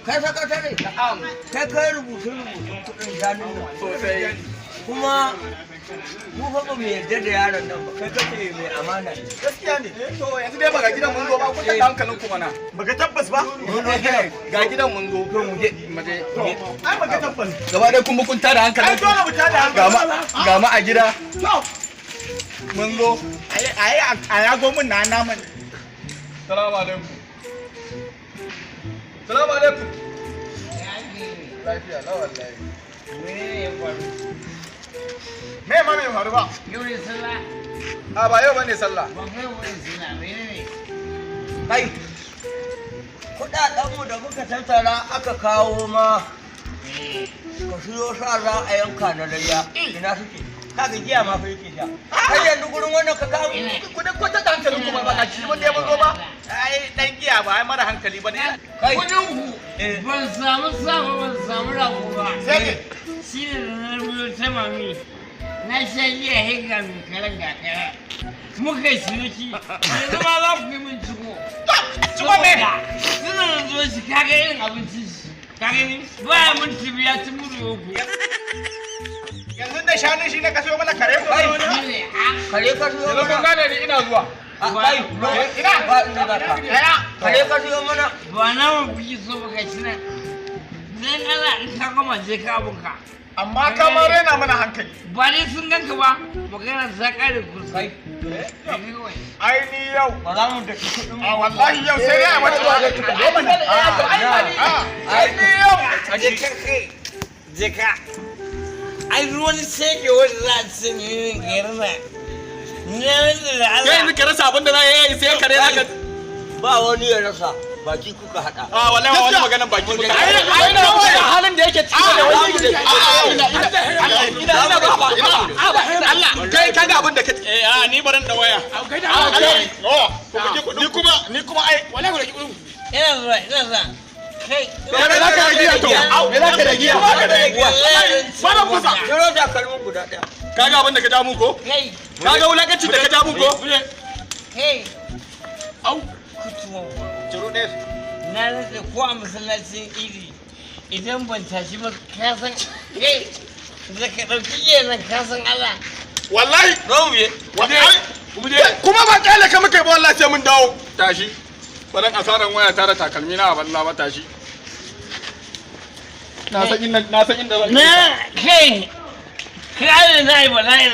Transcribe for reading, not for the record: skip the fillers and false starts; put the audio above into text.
Kai sakatare. Na'am. Kai kai rubutun rubutun kudin shanun nan. Sosai. Kuma mu fa ba mu yarda da yaron nan ba, kai kace mai amana ne. Gaskiya ne. To, yanzu dai ba ga gidan mun zo ba? Ku ta hankalin ku mana. Baka tabbas ba? Ga gidan mun zo. To, mu je. Mu je. Ai baka tabbas. Gaba dai kun kun tada hankalin. Ai dole mu tada Ga hankali. ma, ga ma a gida. To, Mun zo. ai ai a yago mun na naman. Salamu alaikum. Salamu alaikum. Lafiya la wallahi. Me ma me faru ba? Yau ne sallah? A, ba yau bane sallah. Ba kai wani sallah, menene? Kai, kudadenmu da muka tattara aka kawo ma ka siyo sa za a yanka na layya, ina suke? Kaga giya ma fa yake sha. Kai, yanzu gurin wannan ka kawo? Ku dai kwata da hankalin ku ba, ga shi mun dai mun zo ba. Ai dan giya ba ai mara hankali ba ne. Kai. Kudin ku ban samu sa ba, ban samu rago ba. Sai me? Shi ne da na biyo ta mami. Na sha giya, hega mai karen ga kare. Muka yi ciniki, yanzu ma za ku yi min ciko. Ciko me? Suna da zo shi, kaga irin abincin shi. Ka gani? Ba minti 5 ya ci mudu 3. Yanzu da shanun shi ne ka sayo mana kare? Kai. Shi ne, a. Kare ka siyo Yanzu kun mana? gane ni, ina zuwa. A, kai. Ina? Ba inda za ka. Daya. Kare ka siyo mana? Ba naman kuke so ba, ga shi nan. Dan Allah, in ka gama, je ka abunka. Amma ka ma rena mana hankali. Ba dai sun ganka ba, magana ta kare kusa. Kai. Ai ni yau. Ba za mu daki kuɗin. A wallahi yau sai dai a mata. Ai ni yau. Je ka kai, je ka. Ai ruwan shege wanda za a ci ne garin nan. Na rantsa da Kai, yanzu Allah. ka rasa abin da za ka yi sai kare za ka. Ba wani ya rasa, baki kuka hada. A wallahi ba wani maganan baki muka. Ai, Ai na kawai. halin da yake ciki da wani ina ina ina ina ba ba Allah, kai kaga abin da ka eh, a ni baran da waya. Kai. Ni kuma, ni kuma ai. Wallahi ku da kudin. Ina zuwa, ina zuwa. Kai. Me za ka da giya to? Me za ka da giya? Wallahi zan ci Bana kusa. Ciro takalmin guda ɗaya. Kaga abin da ka ja mu ko? Kai, Kaga wulakancin da ka ja mu ko? kai. Au. Kutuwa. Ciro ɗaya. Na rantsa ko a masallacin idi idan ban tashi ba, ka san kai da ka ɗauki kenan, ka san Allah. Wallahi. Zo mu je. Wallahi. Mu je. Kuma ba kyale ka muka yi ba, wallahi sai mun dawo. Tashi. Baran asaran waya tara takalmi na a balla ba, tashi. Na san inda, na san inda zan. Na kai, kai na yi bala'i.